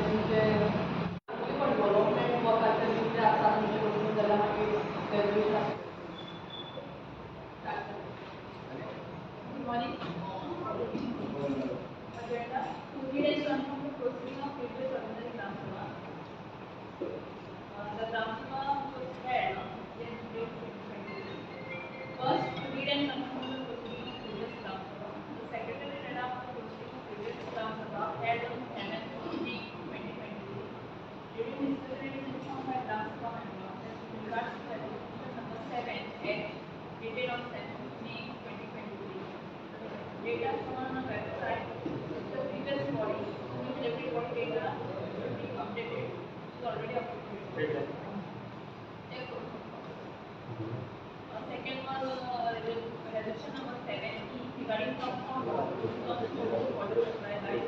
तुमचे डेव्हलपमेंट वर्काचे जे आसा तुमचे कडसून जाल्यार मागीर resolution. Good morning. Agenda to read and confirm the proceeding of previous ordinary Gram Sabha. The Gram Sabha was held on 15th April 2023. First, to read and confirm the proceeding of previous Gram Sabha. The Secretary read out the proceeding of previous Gram Sabha held on 7th May 2023. During discussion, it is informed by Gram Sabha member that with regards to resolution number 7 H dated on 7th May 2023. Data shown on the website of the previous body, new elected body data should be updated. It is already updated. Second was resolution number 7 E regarding compound wall on the total water supply line.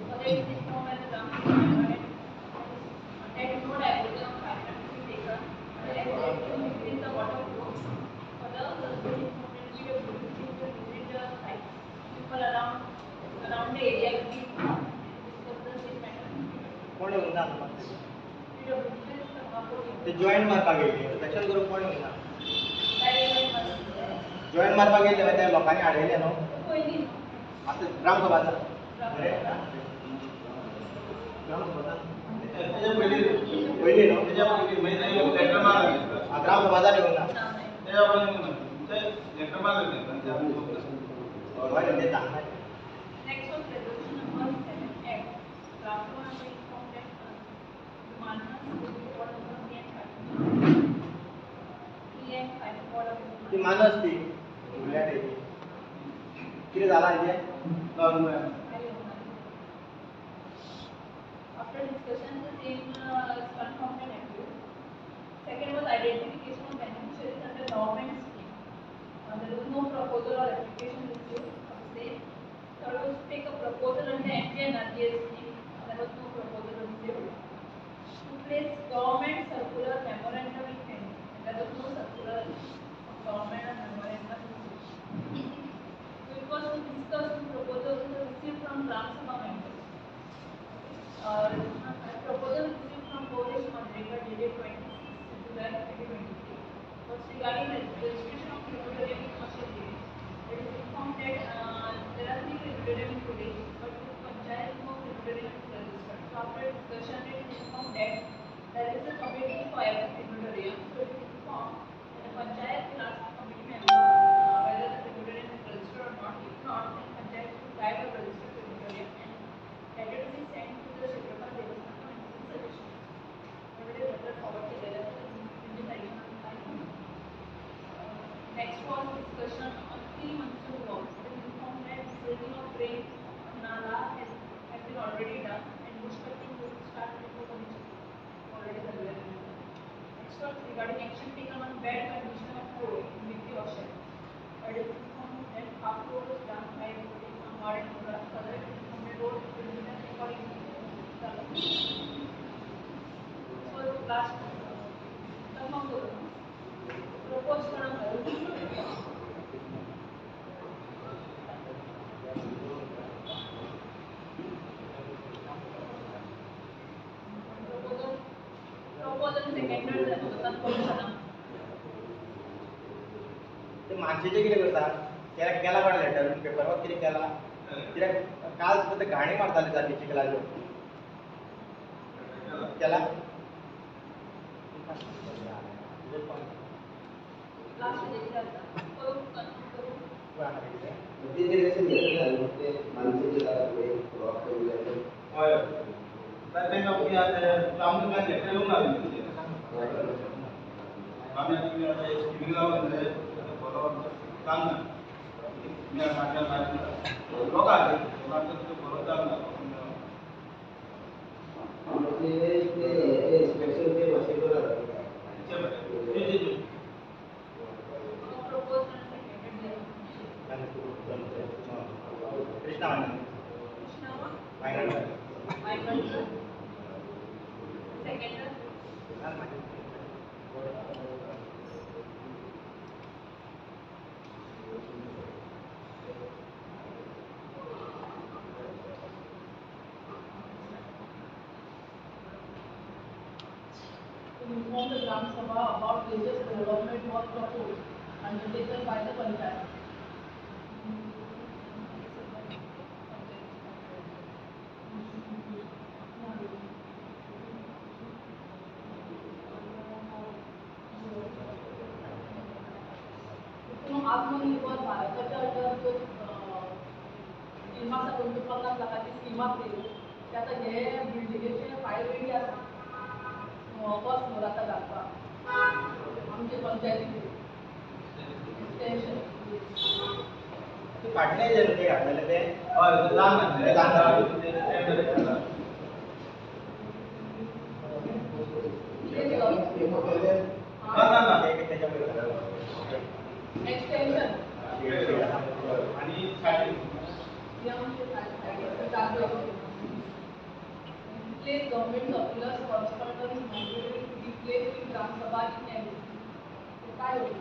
Further, it is informed by the Gram Sabha member that no diversion of hydrant will be taken as to increase the water flow. Further, the informed that PWD will visit the site. People around the area will be informed and discuss the same matter. कोण येवंक ना PWD is ते join मारपाक येयले inspection करूंक कोण येवंक ना जॉईन मारपाक येयले मागीर त्या लोकांनी हाडयलें न्हू पयलीं आतां ग्रामसभाचा बरें ग्रामसभाचा पयलीं न्हू ग्रामसभाचा येवंक ना हय ते सांगना. Next was resolution number 7F. Gram Sabha member informed that the Manas will be ward number 3 and 5. 3 and 5 ward of ती मानस ती फुडल्या तेजी कितें जालां हेजें? After discussion, the same is confirmed and approved. Second was identification of beneficiaries under government scheme. There was no proposal or application received for the same. Third was to take a proposal under MGNREGA scheme. There was no proposal received. To place government circular memorandum in pending. There was no circular of government or memorandum received. So it was to discuss the proposals received from Gram Sabha members. Proposal received from Gaurish Mandrekar dated 26 July 2023 was regarding the registration of crematorium in Mashal village. It is informed that there are 3 crematorium in village, but with panchayat no crematorium is registered. So after discussion, it is informed that there is a committee for every crematorium. So it is informed that the panchayat will ask the committee member whether the crematorium is registered or not. If not, then panchayat should guide a registered crematorium and letter to be sent to the Kshetrapal Devasthan for suggestion. Already letter forward केलेलं म्हणजे suggestion. Next was discussion on pre-monsoon works. It is informed that silting of drains on Nala has been already done and bush cutting will start before commission. Already done. Next was regarding action taken on bad condition of road in Vicky Ocean. It is informed that half road was done by putting on mud and grass. Further, it is informed that road will be done according to the So last confirm करू propose कोणाक proposal seconded जाता confirm जाला. ते मानशेचें कितें करता? केला कोणें letter paper work कितें केला? कित्याक काल सुद्दां ते घाणी मारताले सारकी चिखलाच्यो. केला? लास्ट कितें जाता करू कन्फर्म करू. हय तांकां आमकां लेटर येवंक लागलें आमी आतां स्किमीक लागून बरो जावंक ना लोकांक लोकांचो बरो जावंक ना. इन्स्पेक्शन ते मातशें करात. Propose and seconded. Krishna Krishna seconder. inform the Gram Sabha about various development work proposed undertaken by the panchayat. आत्मनिर्भर भारताच्या अंडर ज्यो स्किमा आसा तुमच्यो 50 लाखाची स्किमा आसली ते आतां हे बिल्डिंगेचे फायल रेडी आसा फर्स्ट फ्लोर आतां घालपाक आमचे पंचायतीचे एक्सटेंशन फाटले जे घातलेले ते हय ल्हान एक्सटेंशन आणि Place government circulars correspondence mandatory to be placed in Gram Sabha in every. काय होईल?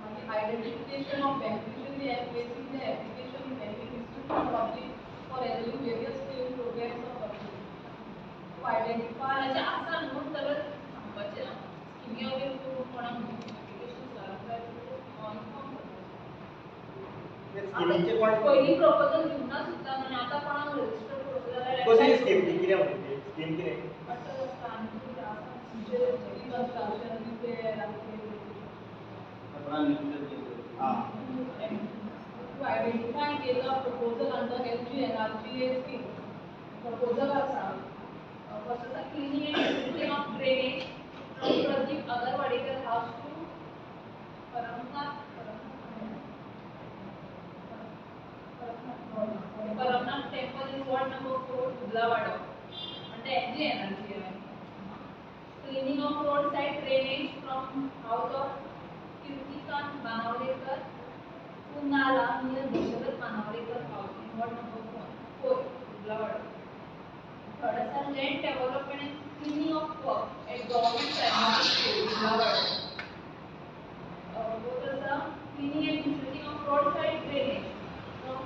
मागीर identification of beneficiary and placing the application in every district for public for availing various scheme programs of government. To identify म्हणजे आसा न्हू सगळें सांगपाचें स्किमी वगैरे कोणाक एप्लिकेशन जाय इन्फॉर्म करपाचें. पयलीं प्रपोजल घेवना सुद्दां आनी आतां कोणाक रजिस्टर करूंक जाल्यार कसली स्कीम ती कितें म्हणटा ती स्कीम कितें रिकन्स्ट्रक्शन रिपेयर आनी To identify and take up proposal under MGNREGA scheme. Proposal आसा फर्स्ट आसा cleaning and desilting of drainage from Pradeep Agarwadekar house to Paramnath temple in ward number 4 Udlawado under MGNREGA. Cleaning of roadside drainage from house of Kirtikant Banavlekar to Nala near Dasharath Banavlekar house in ward number 4 Udlawado. Third आसा land development and cleaning of work at government primary school Udlawado. Fourth आसा cleaning and desilting of roadside drainage from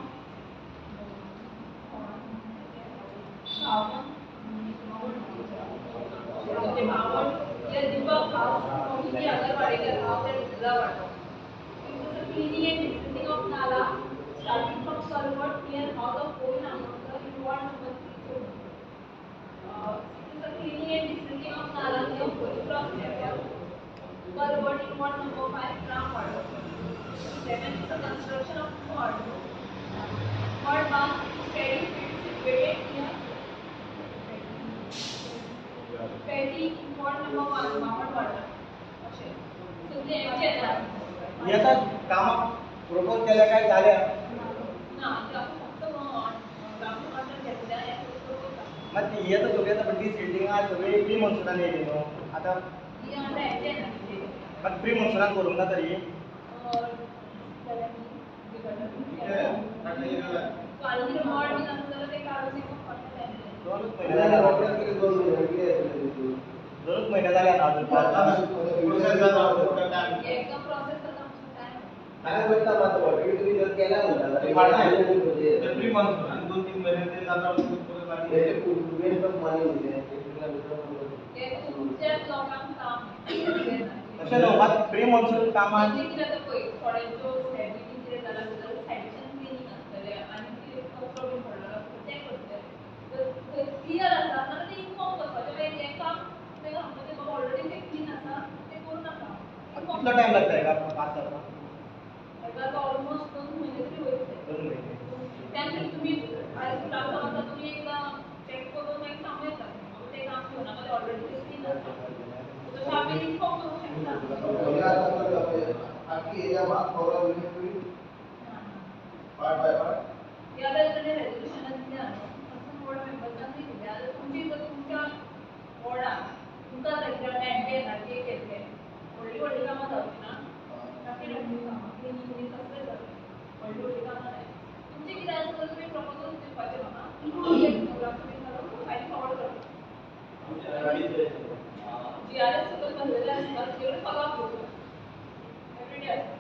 Bhavan near Deepak house Mohini Agarwadekar house at Udlawado. Cleaning and desilting of nala starting from culvert near house of Govind Amonkar in ward number 3. Six is the cleaning and desilting of nala near Holy Cross Chapel, culvert in ward number 5, Ramwado. 7 is the construction of mud bank paddy field situated near paddy in ward number 1, Bamanwada. अशें सगळें MGNREGA. हे आतां कामां propose केल्या काय जाल्या ना ते फक्त ग्रामसभा घेतल्या प्रपोज मात ही आतां सगळीं आतां डिसिल्टींग आहा सगळी प्री मॉन्सुनान येयली न्हू आतां ही अंडर MGNREGA. मात प्री मॉन्सुनान करूंक ना तरी दोनच म्हयने जाले आतां अजून तशें न्हू मात प्री मॉन्सून कामां क्लियर आसा नाल्यार ते इन्फॉर्म करपाचें हें काम तांकां सांगपाचें बाबा ऑलरेडी तें क्लीन आसा तें करूं नाका. कितलो टायम लागता हेका पास जावपाक? हेका आतां ऑलमोस्ट 2 म्हयने तरी वयतले. 2 म्हयने त्यानंतर तुमी आयज ग्रामसभा आसा तुमी एकदां चॅक करून मागीर सांगूं येता बाबा तें काम घेवं नाका तें ऑलरेडी तें क्लीन आसा. तशें आमी इन्फॉर्म करूंक शकता. ह्या आतां ताणें रेजोल्युशनां दिल्या न्हू वॉर्ड मेंबर्सांनी दिल्या. आतां तुमची जर तुमच्या वॉर्डान तुमकां जाय कित्याक MGNREGA केल्लें व्हडलीं व्हडलीं कामां जावचीं ना, धाकटीं धाकटीं कामां क्लिनींग बीन तसलें जातलें, व्हडलीं व्हडलीं कामां जाय. तुमचें कितें आसा जाल्यार तुमी प्रपोजल दिवपाचें म्हाका ग्रामसभेन घालून फायली फॉरवर्ड करता. GRS सकयल भरलेलें आसता तुजे कडेन फॉलो अप घेवचो एवरीडे आसता.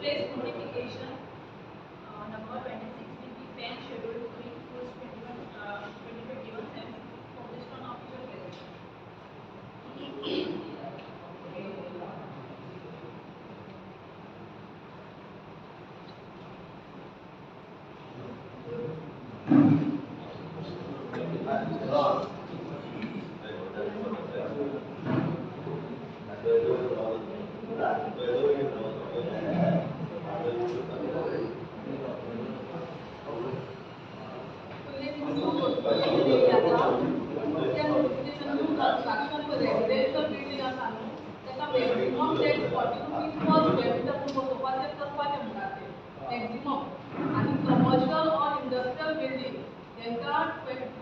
Place notification number 26 DP 10 schedule 3 2021 and published on official gazette. Commercial or industrial building तांकां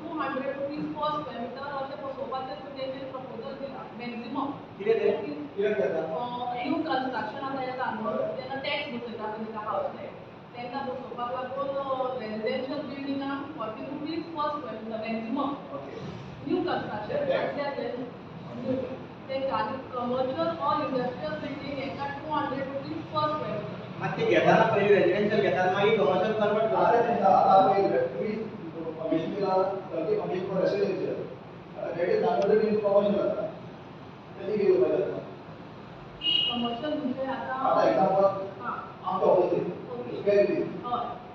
200 रुपीज पर स्क्वेअर मिटर अशें बसोवपाचें तेंचे प्रपोजल दिलां मॅक्झिमम. कितें तें कितें जाता न्यू कन्स्ट्रक्शन आतां येता न्हू तेन्ना टॅक्स बसयता तेंकां हावस टॅक्स तेंकां बसोवपाक लागून residential बिल्डिंगांक 40 rupees per square meter maximum new construction तेंकां आनी कमर्शियल ऑर इंडस्ट्रियल बिल्डींग हेंकां 200 रुपीज पर स्क्वेअर मिटर. मात ते घेताना पयलीं रेजिडेन्शियल घेताना मागीर कमर्शियल कन्वर्ट करता. आता पळय Basically public for residential. That is converted into commercial आता. त्याची किती पाहिजे आता? कमर्शियल म्हणजे आता आता एक्झाम्पल आमच्या opposite square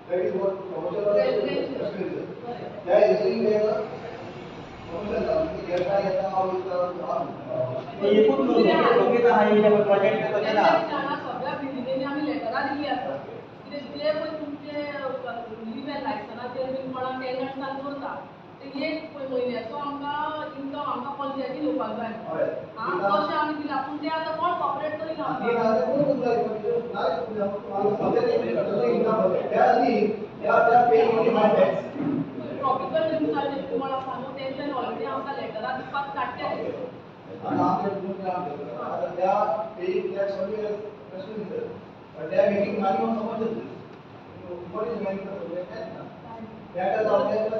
that is what commercial residential. त्या इसिंग कमर्शियल घेता येता एकूच प्रोजेक्ट सगळ्या बिल्डिंगेनी आमी लेटरां दिल्ली आसा कित्याक जे पळय तुमचे लिव्ह लायसनाचेर बीन कोणाक टेनंट्सान करता ते एक पळय म्हयन्याचो आमकां इन्कम आमकां पंचायतीन येवपाक जाय. आं तशें आमी दिलां पूण ते आतां कोण कॉपरेट करिना. ट्रॉपिकल ड्रिम्साचे कोण आसा न्हू तेंच्यानी ऑलरेडी आमकां लेटरां दिवपाक स्टार्ट केलें. They are paying tax only as residential, but they are making money on commercial. What is money for that? That is all. That is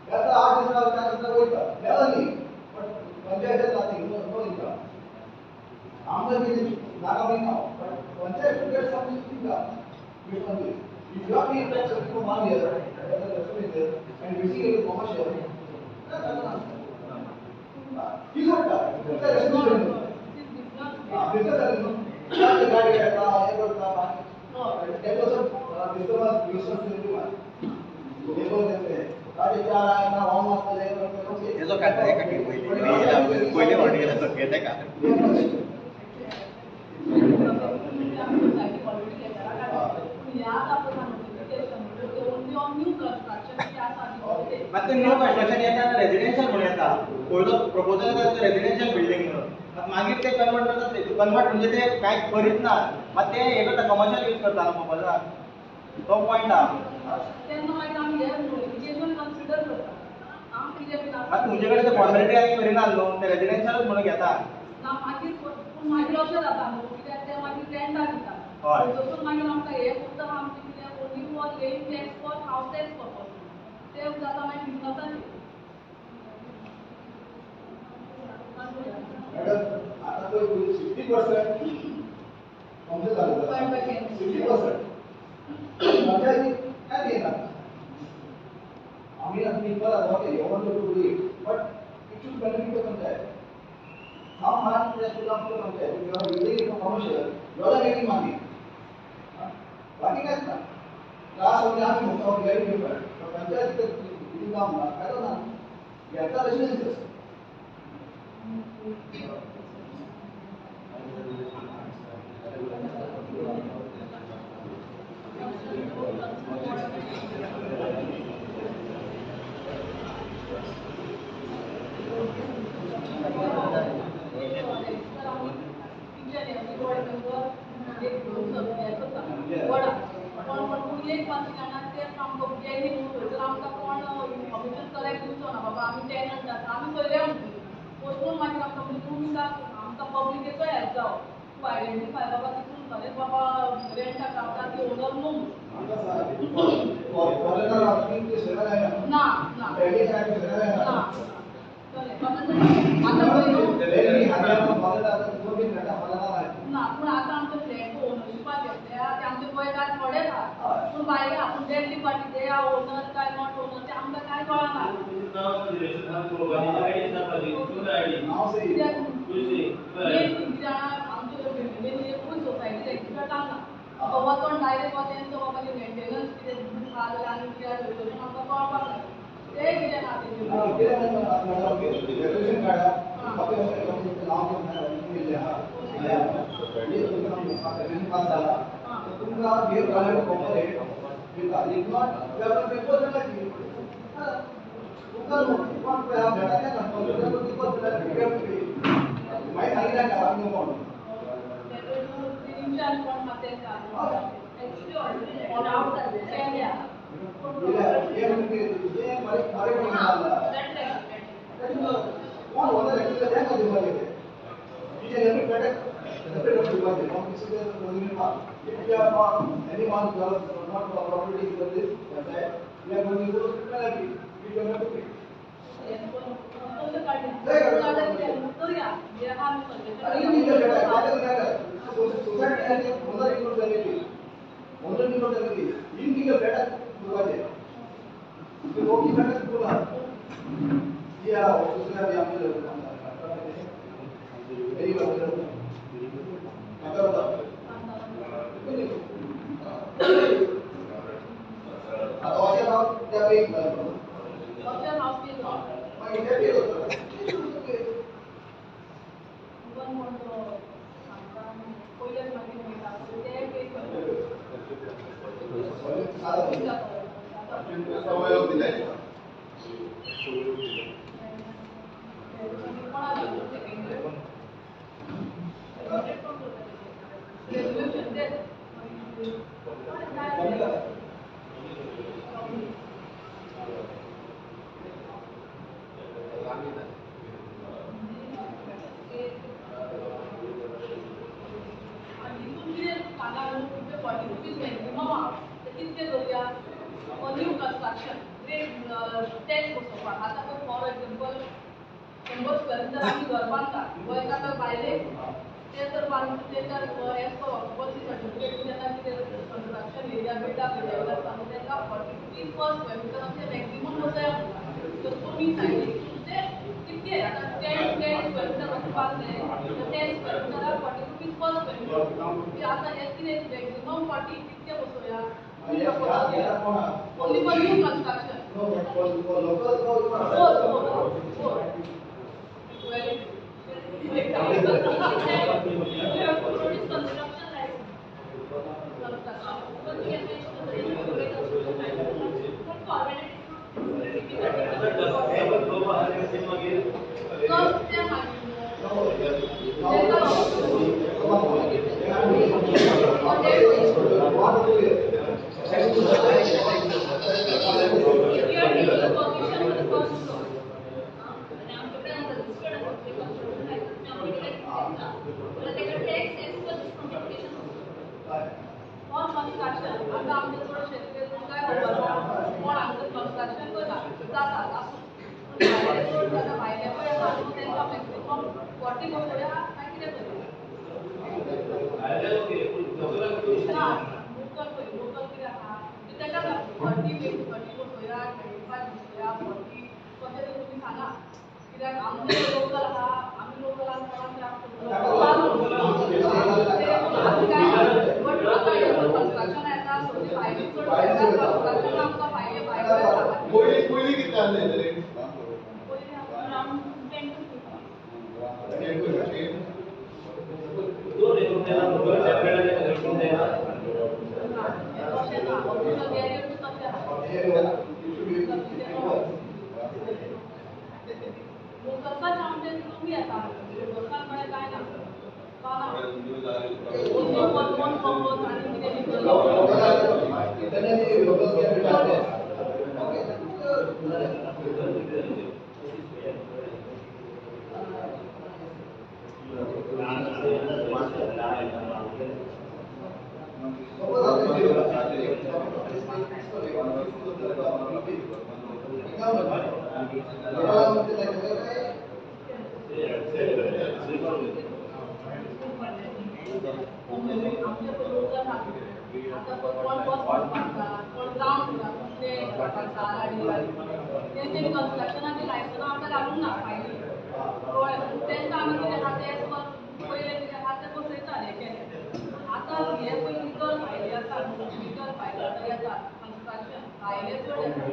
त्याचा 8 दिवसाला 4 दिवसाला वयता मेळना न्ही, but panchayat has nothing, no income. आमकां कितें नाका income, but panchayat should get some income based on this. If you are paying tax only for 1 year as a residential and using it commercial, ही सोडटा business गाडी घेता हें करता that also disturbance nuisance तेजो काडटा एका पयलीं पयलीं फावटी गेला तो घेता का मात ते न्यू कन्स्ट्रक्शन येता रेजिडेन्शियल म्हणून येता पयलो प्रपोजल येता रेजिडेन्शियल बिल्डींग म्हणून मागीर ते कन्वर्ट करता कन्वर्ट म्हणजे ते कांय करीत ना मात ते हे करता कमर्शियल यूज करता प्रपोजलाक तो पॉयंट आहा. तेन्ना मागीर आमी हे नोटिफिकेशन कन्सिडर करता. मात तुमचे कडेन ते फॉर्मेलिटी आनी करिना न्हू ते रेजिडेन्शियलूच म्हणून घेता ना मागीर पूण मागीर अशें जाता न्हू कित्याक ते मागीर रेंटाक दिता थंयसून मागीर आमकां हें फक्त आमचें कितें only for land tax for house tax purpose ते जाता मागीर बिजनसाचेर. मॅडम आतां पळय 60% कमसे जालें 60% पंचायती काय दिना आमी आतां इक्वल आसा. Okay, you want to do it but it should benefit the panchayat. How much that should come to panchayat? If you are using it for commercial, you are making money. बाकी कांयच ना. त्रास म्हणजे आमी म्हणटा very different, पण panchayat income ना फायदो ना घेता रेसिडेन्शियल. आमकां कोण इन्फॉर्मेशन कलेक्ट दिवचो ना बाबा आमी टेनंट आसा आमी सोयऱ्या म्हणटली वचून मागीर आमकां म्हणजे तुमी आमकां पब्लिकेचो हेल्प जावो टू आयडेंटिफाय बाबा तितून खरेंच बाबा रेंटाक रावता ती ओनर न्हू. ना ना ना ना पूण आतां आमचे फ्लॅट ओनरशिपाक घेतल्या ते आमचे गोंयकार थोडे आहा पूण भायले आपूण दिल्ली पार्टी ते ओनर काय not owner ते आमकां कांय कळना. कित्याक मेन कितें जाणा आमचे बिल्डिंगेनी एकूय सोसायटी एक्सपर्ट आसना वचोन डायरेक्ट तेंचो बाबा मेंटेनन्स कितें आहा जाल्यार आनी कितें थंयसरून आमकां कळपाक जाय ते कितें ना तेजें. तुमकां मागीर सांगितलें म्हणून करता इन कितें फ्लॅट करपाचें लोक फ्लॅट करता या दुसऱ्या Only for new construction. No, but for local. Four. Construction license. If you are taking permission for the first floor, and आमच्याकडे registered असते construction license, आमच्याकडे तर त्याकडे tax as per this notification for construction. आता आमचे थोडं शेतकरी काय खबर कोण आमचं कन्स्ट्रक्शन करता जाता आतां भायले पळय आसा तांकां मॅक्सिमम 40 बसोया काय कितें करया ना लोकल पळय लोकल कितें आसा तेका 30 बसोया 25 बसोया 40 कशें तें तुमी सांगा कित्याक आमचे लोकल आसा आमी लोकलान कोणाक त्रास करतलो बट आतां कन्स्ट्रक्शन येता सगळीं भायली चड कन्स्ट्रक्शन आमकां भायले भायले पयलीं कितें आसलें रेट? Around 10 to 15. तशें ना ऑफिसर गॅरेज तशें आसा लोकल्साचें आमचें कमी येता लोकल्सान म्हळ्यार कांय ना ओनली वन पर्पज आनी कितें आतां कोण बस बांदता कोण ग्रावंड तेंचे कन्स्ट्रक्शनाची लायसनां आमकां लागूंक ना फायली कळ्ळें तेंकां आमी कितें आसा तें पयलें कितें आसा तें बसयता हें केलें आतां हें पळय मिटर भायले आसा मिटर भायले आतां येता कन्स्ट्रक्शन भायले चड येता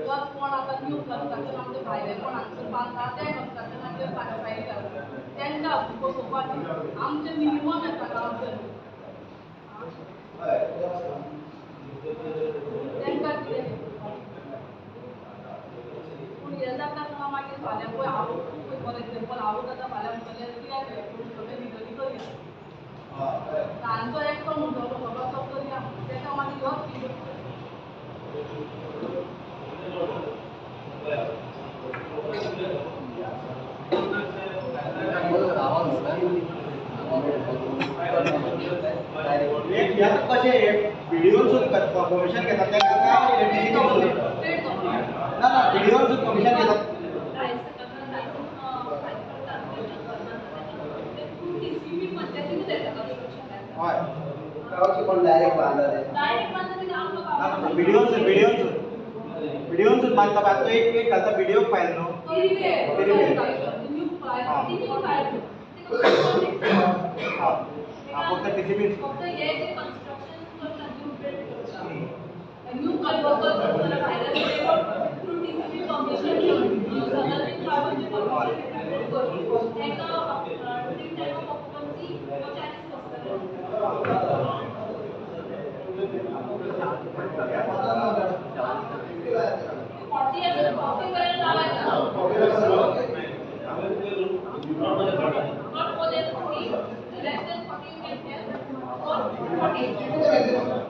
प्लस कोण आतां न्यू कन्स्ट्रक्शन आमचे भायले कोण हांगसर बांदता ते कन्स्ट्रक्शनाचेर फायली घालता तेंकां बसोवपाचें आमचें मिनिमम येता गांवचें तेंकां कितें पूण हें जाता आसतना मागीर फाल्यां पळय हांव फॉर एग्जाम्पल हांवूच आतां फाल्यां म्हणटलें कित्याक पूण सगळें लिगली करया तांचो एकटो म्हणटलो बाबा तो करया तेका मागीर होच कितें कशें बीडीओन कमिशन घेतात ना ना बीडीओन कमिशन घेतात हय डायरेक्ट डायरेक्ट बांधता डायरेक्ट बांधता ते आमकां व्हिडिओ व्हिडिओ व्हिडिओ बांधता तो एक एक घालता व्हिडिओ फायल न्हू न्यू फायल न्यू फायल फक्त टीसीपी फक्त हे जे कन्स्ट्रक्शन करता न्यू बिल्ड करता न्यू कन्वर्ट करता भायल्यान थ्रू टीसीपी परमिशन घेवन सदांच जे परमिशन करून तांकां during time of occupancy charges बसतले. 40 असेल 40 पर्यंत लावायचा. Not more than 40, less than 40 you can tell, or 40. After maximum.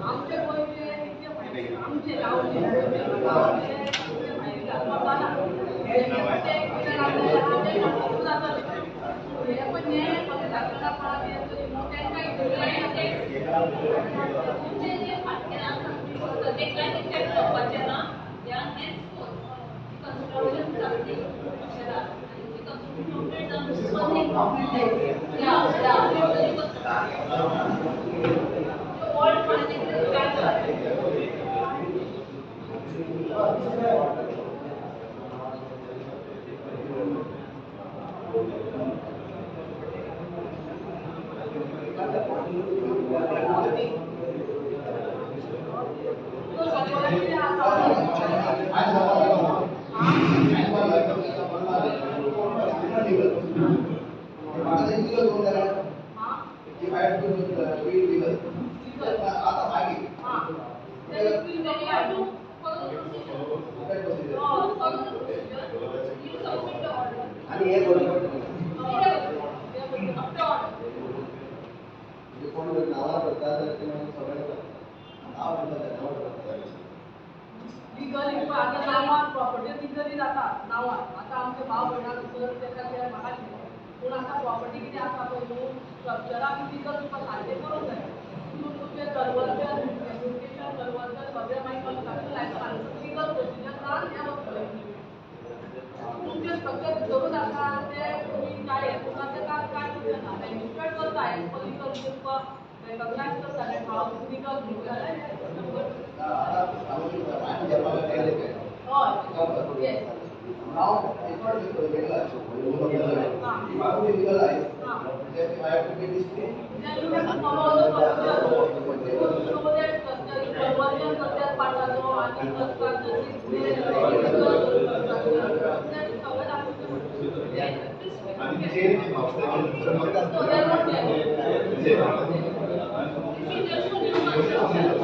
आमचे गोंयचे आमचे गांवचे Now, it's not legal. If I would legalize, then I have to pay this fee. Then you have to follow the procedure. To show that structure, conversion करतात पाठाचो आणि construction आणि change in obstacle. So there won't be any. If you just for new construction.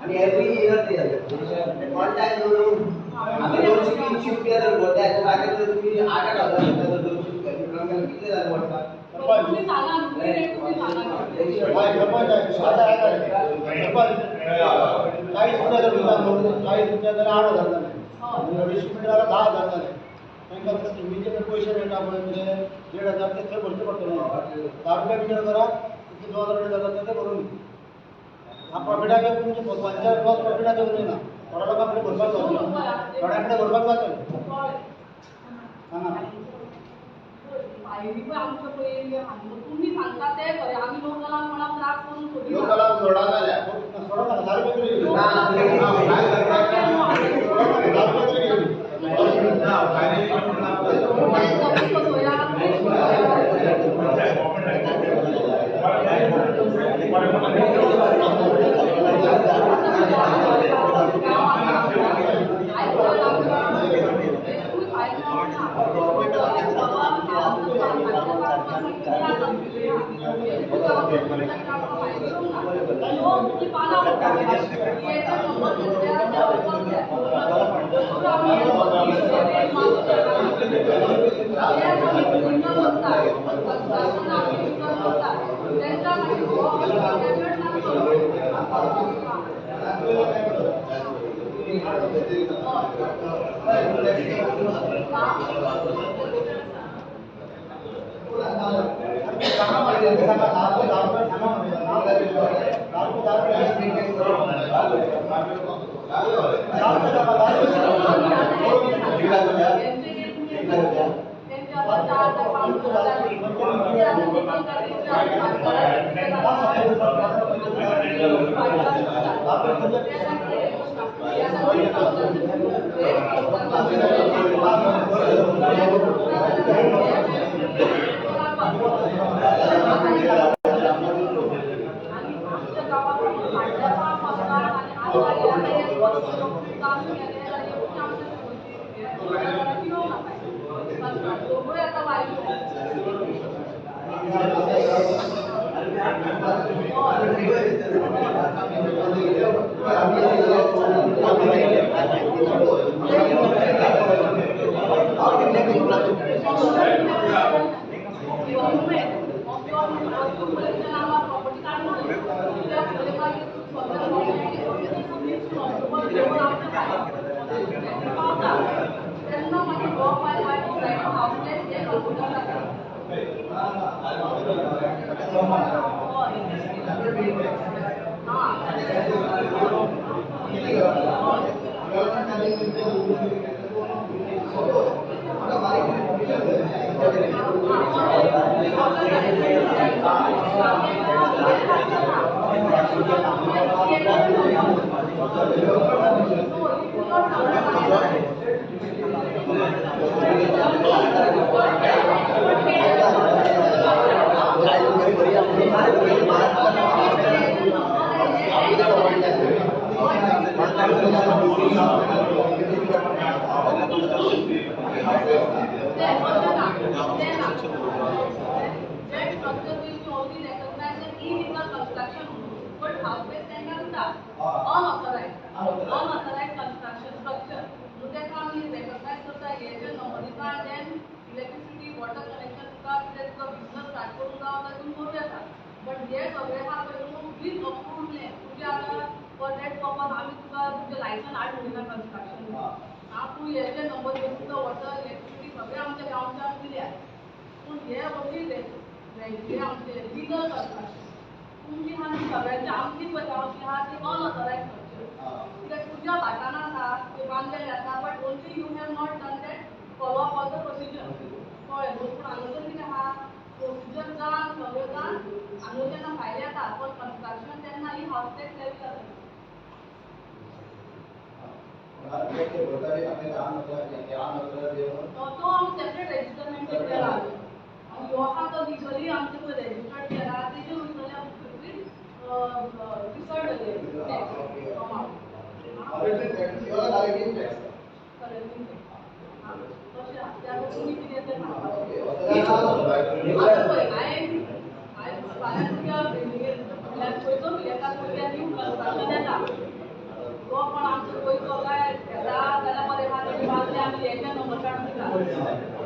आणि every year ते तुम्ही सांगा तुम्ही सांगा 40 रुपया 40 रुपया जाल्यार 8,000 जाले, 250 मिटर जाल्यार 10,000 जाले. तांकां स्किमीचे पयशे मेळटा पळय म्हणजे 1,500 ते थंय भरचे पडटले. 10 रुपया मिटर करा, 2,000 रुपया जाता ते भरून प्रॉफिटाचे तुमचे पंचायत प्लस प्रॉफिटाचे उरना. थोड्या लोकां कडेन भरपाक जातलें, थोड्या कडेन भरपाक जातलें. सांगा फायली पळय आमचे पळय येयल्ले तुमी सांगता ते खरें. आमी लोकलांक कोणाक त्रास करूंक सोदिना. लोकलांक सोडा जाल्यार सोडा ना, 10 रुपया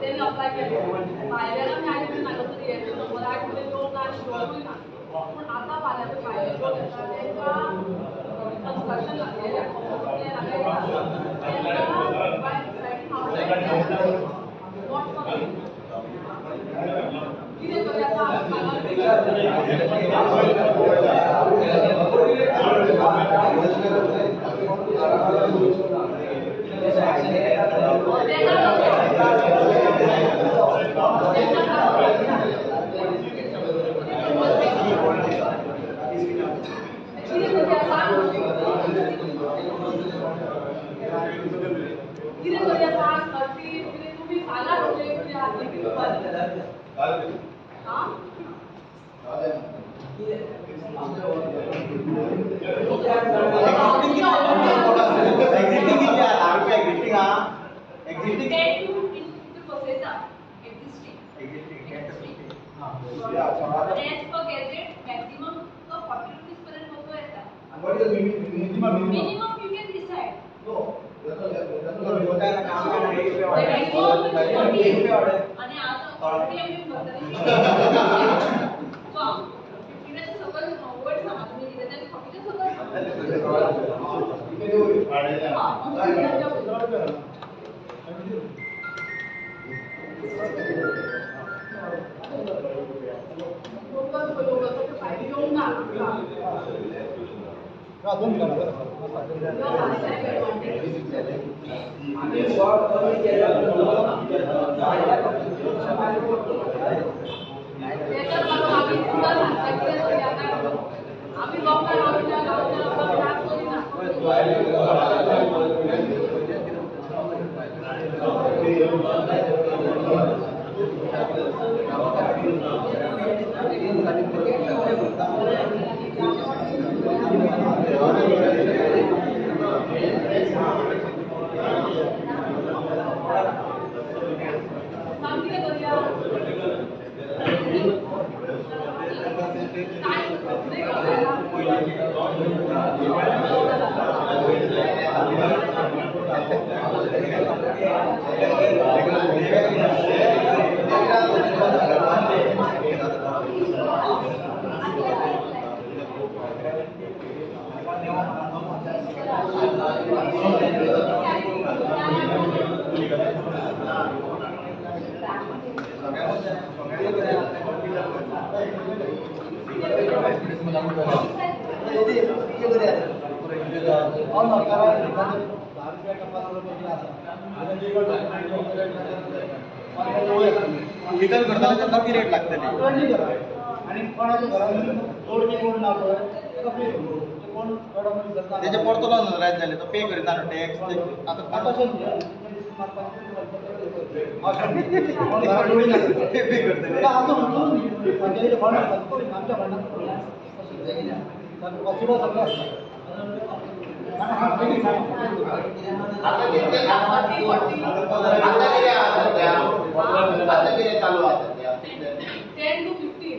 तरी अप्लाय केले. भायल्यान आमी आयज सांगत लिगल करता तेन्ना पिरियड लागतली तेजे परतो नोंदरायत जाले तो पे करिना न्हू टॅक्स आतां पे करतले. चालू आसा 10 to 15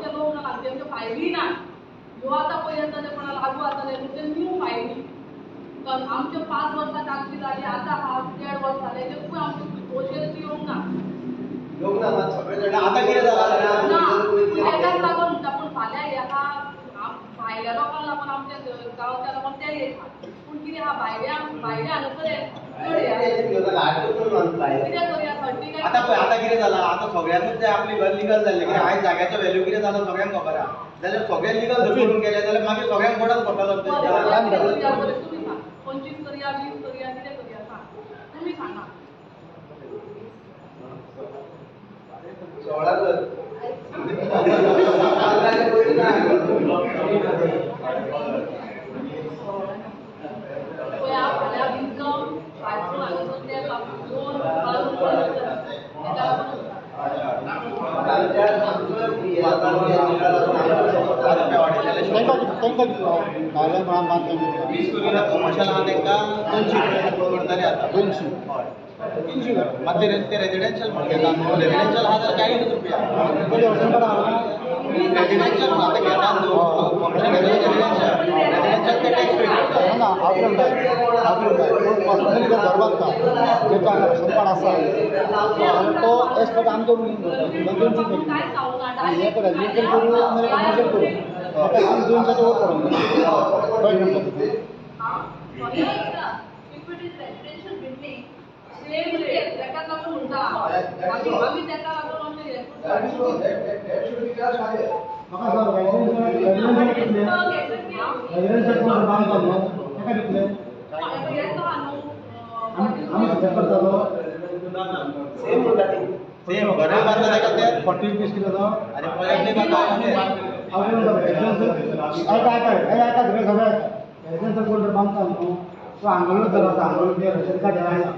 ते लोक आमचे फायली ना ह्यो आतां पळय कोणा लागू जातले म्हणजे न्यू फायली कारण आमचे 5 वर्सां कागदी जाली आतां 1.5 वर्स जाले तेकूय आमचे प्रोसेस येवंक ना आतां कितें जालां ना तेकाच लागून म्हणटा पूण फाल्यां ह्या भायल्या लोकांक लागून आमच्या गांवच्या लोकांक ते येता पूण कितें आहा भायल्या भायल्या हांगासर कितें करुया थर्टी काय आतां पळय आतां कितें जालां आतां सगळ्यांकूच ते आपली घर लिगल जाल्लें कित्याक आयज जाग्याचो व्हॅल्यू कितें जाला सगळ्यांक खबर आहा जाल्यार सगळें लिगल करून गेलें जाल्यार मागीर सगळ्यांक बर्डन पडटलो. बरें तुमी सांग 25 करुया 20 करुया कितें करुया सांग तुमी सांगा. 16 कर पळय फाल्यां विजम भायसून हांगासर ते लोन तेका लागून कमर्शियल आहा तांकां 200 करतले आतां 200 300 मात ते रेजिडेन्शियल म्हण घेता न्हू रेजिडेन्शियल आहा जाल्यार 40 रुपया रेजिडेन्शियल म्हण आतां घेता न्हू कमर्शियल रेजिडेन्शियल रेजिडेन्शियल ते टॅक्स पे करता. ना पर्सनली घर बांदता जेका आसा तो एज पर आमचो 200 हें रेजिडेन्शियल करूं नाल्यार कमर्शियल करूं म्हाका 200 वयर पडोंक जाय. सेम रेट तेकाच लागून म्हणटा आमी तेका लागून आमचें हें That should be charged higher. म्हाका सांग, रेसिडेन्शियल कितले? रेसिडेन्शियल कोण बांदता न्हू, ताका कितले आमी सद्या करतालो? सेम म्हणटा ती, सेम घराय बांदता ताका ते. 40 रुपीज कितें जाता? आनी प्रोजेक्टूय बांदता. हांव कितें म्हणटा, रेसिडेन्शियल, आयका आयका, हे आयका, सगळें सगळें आयका. रेसिडेन्शियल कोण जर बांदता न्हू, तो हांगलो जर आसा, हांगलो रेशन कार्ड आयला,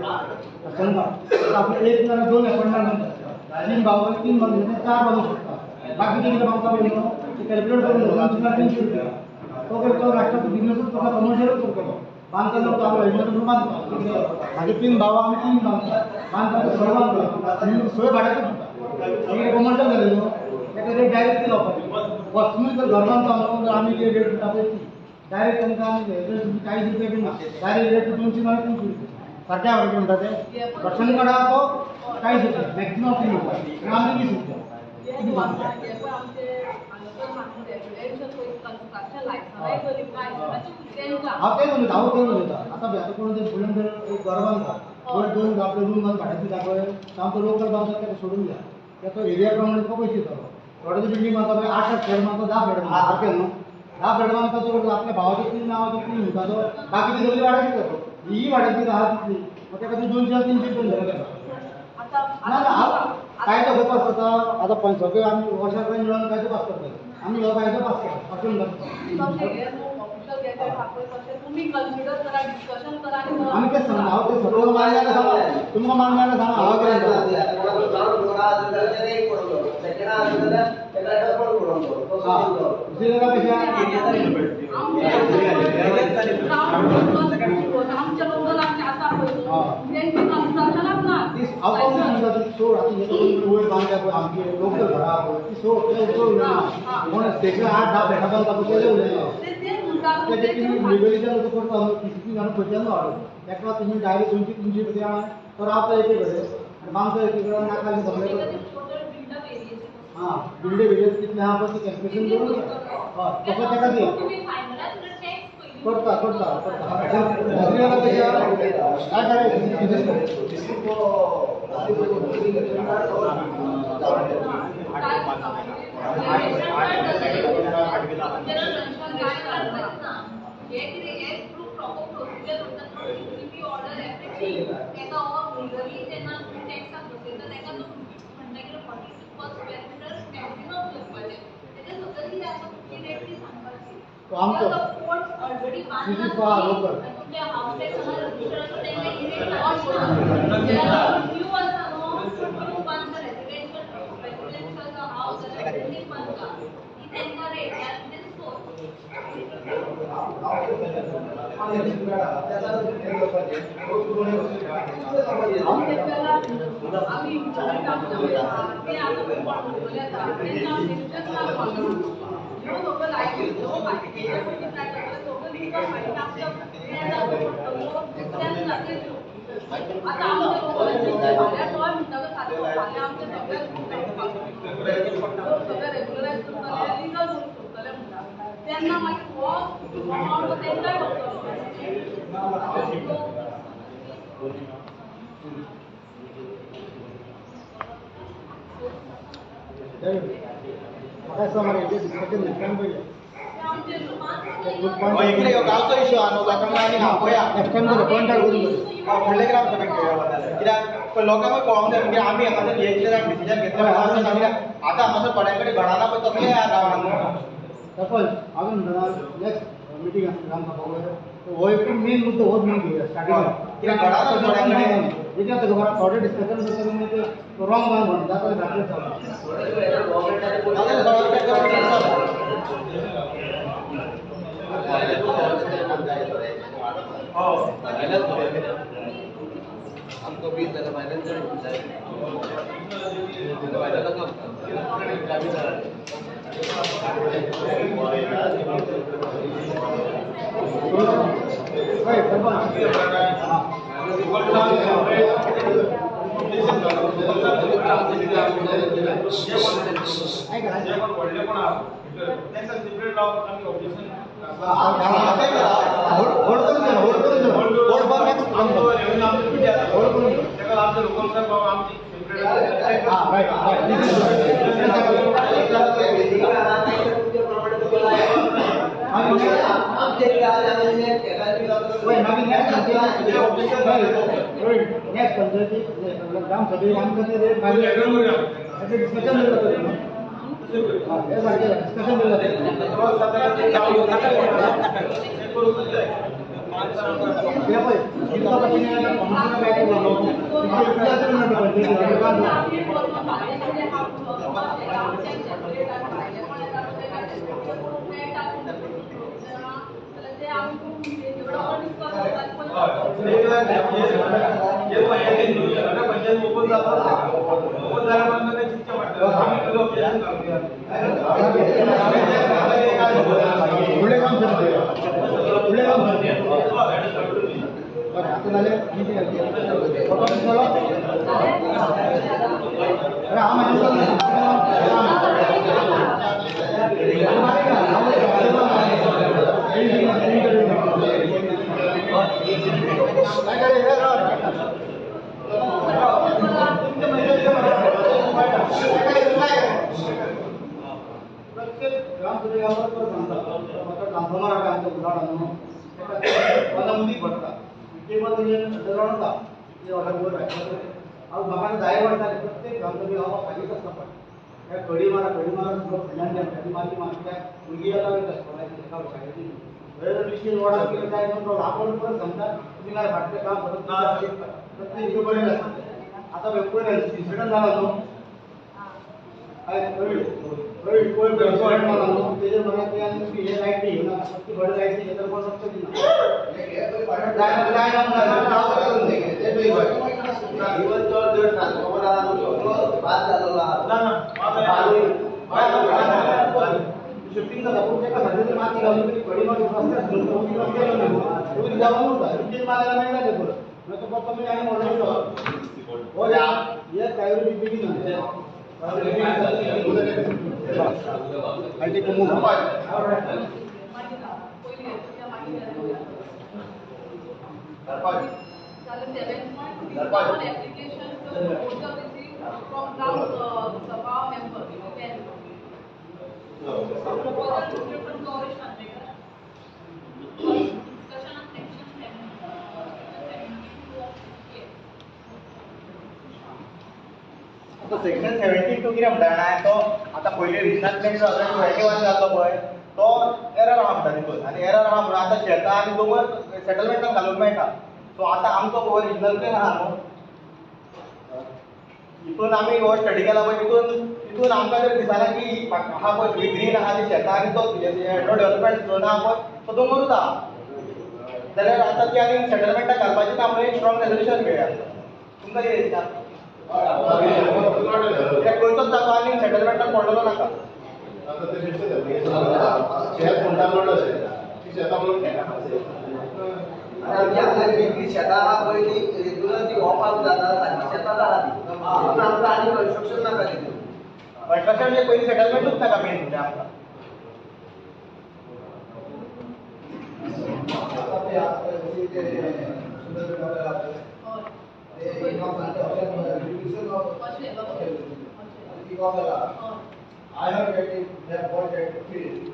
रेशन कार्ड आपलं एक ना दोन एपॉइंटमेंट बांदता, तीन भाव, तीन बांदू, चार बांदू शकता. बाकीचे कितें बांदता पळय न्हू, ते कॅल्क्युलेट करून 200 ना 300 रुपया. तो करतो राष्ट्र बिजनेसूच करता, कमर्शियलूच करतलो. बांदताना तो आपलो हेल्मेट म्हणून बांदता. म्हाजे तीन भाव, आमी तीन बांदता. बांदता तो सोय बांदता आनी सोय भाड्याकूच दिता. मागीर कमर्शियल जालें न्हू, ताका रेट डायरेक्ट ती लावपाची. वस्तूय जर घर बांदता न्हू, तर आमी जे रेट दिता पळय ती डायरेक्ट तांकां आमी 40 रुपया बी ना, डायरेक्ट रेट 200 ना 300 रुपया. सारकें हांवें म्हणटा ते? रेशन कार्डा तो 40 रुपया मॅक्सिमम 3 रुपया आनी आमी 20 रुपया. हे कितें बांदता? हे पळय, आमचे हांगासर सांगून रेसिडेन्शियल पळय कन्स्ट्रक्शन लायसनाय जरी तेंकां. हांव तेच उलयता, हांव तेच उलयता. आतां आतां कोण ते फुडल्यान जर एक घर बांदता, दोन दोन आपले रूम बांद भाड्याक दिता पळय, सामको लोकल बांदता ताका सोडून दिया. ताचो एरिया प्रमाणे तुका पयशे दितलो. थोडे बिल्डींग बांदता पळय, आठ आठ फ्लॅट बांदता, 10 फ्लॅट बांदता, सारकें न्हू? 10 फ्लॅट बांदता तो आपल्या भावाचे तीन नांवाचे तीन म्हणटा तो, बाकीचे सगळी भाड्याक दिता. तो ही भाड्याक दिता आहा तितली, मग ताका तूं 200 300 रुपया धरता ताका. आतां ना ना, हांव कायदो खंय पास जाता आतां? पण सगळे आमी वर्षा कडेन मेळून कायदो पास करतले. आमी हो कायदो पास केला अशें म्हणटा. तशें हें न्हू, ऑफिशियल गॅझेट आहा पळय, तशें तुमी कन्सिडर करा, डिस्कशन करा आनी आमी तें सांगता. हांव तें सगळं मान्य जाल्यार सांगा, तुमकां मान्य जाल्यार सांगा. हांव कितें दुसरी जागा कशें? आमचे लोकल आमचे आसा पळय न्हू, तेंची कन्स्ट्रक्शनाच ना. ती हांव कोण म्हणटा, ती सोड. आतां हे वयर बांदल्या पळय, आमचे लोकल घरां आहा पळय, ती सोड, ते उतर उलयना. कोण स्टेशन 8-10 फ्लॅटां बांदता पळय, तेजें उलयना. ते तेच म्हणटा. तेजे तुमी लिगली जर करता न्हू, टीसीपी घालून खंयच्यान हाडून ताका तुमी डायरेक्ट 200 300 रुपया तो रावता एके कडेन आनी बांदता एके कडेन, नाका सगळें. हां, बिल्डे बिल्डे कितले आहा पळय ते कॅल्क्युलेशन करून, हय, तसो ताका दिया. करता करता करता. दुसरी गजाल कशी आहा, काय करायचं? हे कितें, हे थ्रू प्रॉपर प्रोसिजर उरता न्हू. टीसीपी ऑर्डर एवरीथींग तेका लिगली जेन्ना तुमी टॅक्साक बसयता, तेका तो म्हणटा की 40 पर स्क्वेअर मिटर मॅक्सिमम करपाचें. तेजे सकयल कितें आसा, तुमची रेट ती सांगपाची. तो आमचो कोण already This is for local. तुमच्या हाऊस टॅक्स हांगा रजिस्टर आसा, तेंकां ही रेट न्यू आसा न्हू, न्यू बांदता रेसिडेन्शियल, रेसिडेन्शियल हाऊस जाल्यार बिल्डींग बांदता ती, तेंकां रेट ते सोड. आमी इम्पॉर्टंट आमचे ते आतां म्हणटले, आतां तेंकां डिसिजन ना. ह्यो सगळ्यो लायटी, ह्यो फायटी पयलीं काय जातलें, सगळ्यो लिगल फायट आमच्या हें जाता तेन्ना ते. आतां आमच्या फाल्यां तोय म्हणटालो सारको, फाल्यां आमचे सगळे सगळे रेगुलरायज करतले, लिगल करूंक सोदतले म्हणटा. तेन्ना मागीर हो अमावंट तेंकांय पडटलो. म्हाका दिसता मरे डिस्कशन नेक्स्ट टायम पळया. आमचे हय, कितें ह्यो गांवचो इशू आहा न्हू, लोकांक आनी आपया. नेक्स्ट टायम बरें पॉयंट आउट करून बरें. फुडले ग्राम सभेक घेवया वताले, कित्याक पळय लोकांकूय कळोंक जाय. म्हणजे आमी हांगासर हे कितें डिसिजन घेतलें, आतां हांगासर थोड्या कडेन घडना पळय तसलें ह्या गांवान न्हू. सरपंच, हांवें म्हणटा नेक्स्ट मिटींग आसा ग्रामसभा, हो एक मेन मुद्दो, हो मेन घेवया स्टार्टिंग. कित्याक घडना थोड्या कडेन. कितें जाता खबर आहा, थोडे डिस्कशन करता तुमी ते रॉंग जावन म्हणटा, जाता घातलें चालू. नाजाल्यार सगळें चड. आमकां बील जाल्यार भायल्यान चड जाय, भायल्यान नाका आमकां. हय सरपंच, हां. ऐका. जे कोण व्हडले कोण आहा तांकां सेपरेट लावन आमी ऑब्जेक्शन. होल्ड करून द्या, होल्ड करून द्या, होल्ड फॉर नेक्स्ट. आमचो रेवेन्यू आमचो पिटी आसा. होल्ड करून द्या. ताका आमचे लोकल साहेब बाबा आमची सेपरेट. हां, रायट रायट. नेक्स्ट पंचायती ग्रामसभेक आमकां ते रेट मागीर डिस्कशन जातलें हें सारकें डिस्कशन जातलें. पळय कितलो भशेन कडी मारा कडी मारा फुडल्यान मारी मारता भुरगीं येता वयता शाळेची कितें जाय आपण परत सांगता तुमी काय फाटलें काम परत प्रत्येक हिशोब बरें आसता. आतां पळय इन्सिडंट जाला न्हू हय पळय इन्सिडंट जाला न्हू तेजेर म्हाका ते आनी हे लायटी घेवना ती बरें लायटी घेता कोण लक्ष दिना शिफ्टिंग जाता पूण ताका सगळें माती घालून तरी कडी मारून रस्त्यार रस्त्यार जावन उरता रिटीन मारल्यार मेळटा तें परत मागीर तो कमी आनी व्हडलो हो हे प्रायोरिटी बेगीन I take a move. Application to proposal received from Gram Sabha member. Proposal received from Gaurish Mandrekar. Discussion on section 72 of CA. तो सेक्शन 72 कितें म्हणटा जाणा तो आतां पयलीं रिजनल प्लॅन जो 21 जाल्लो पळय तो एरर आहा म्हणटा तितून आनी एरर आहा म्हणून आतां शेतां आनी दोंगर सेटलमेंटान घालूंक मेळटा. सो आतां आमचो हो रिजनल प्लॅन आहा न्हू हितून आमी हो स्टडी केला पळय तितून तितून आमकां जर दिसना की आहा पळय सगळी ग्रीन आहा ती शेतां आनी तो डेवलपमेंट झोन आहा पळय तो दोंगरूच आहा जाल्यार आतां ती आनी सेटलमेंटाक घालपाची ना म्हणून एक स्ट्रॉंग रेजोल्युशन घेवया. तुमकां कितें दिसता? कित्याक खंयचोच जागो आनी सेटलमेंटाक पडलेलो नाका. शेतां आहा पळय ती रेगुलर ती ओपाक जाता सारकी शेतां जाता ती म्हणून आमकां आनी कन्स्ट्रक्शन नाका तितून. कन्स्ट्रक्शन म्हणजे पयलीं सेटलमेंटूच नाका मेन म्हणजे आमकां. I have that it, they have bought that field.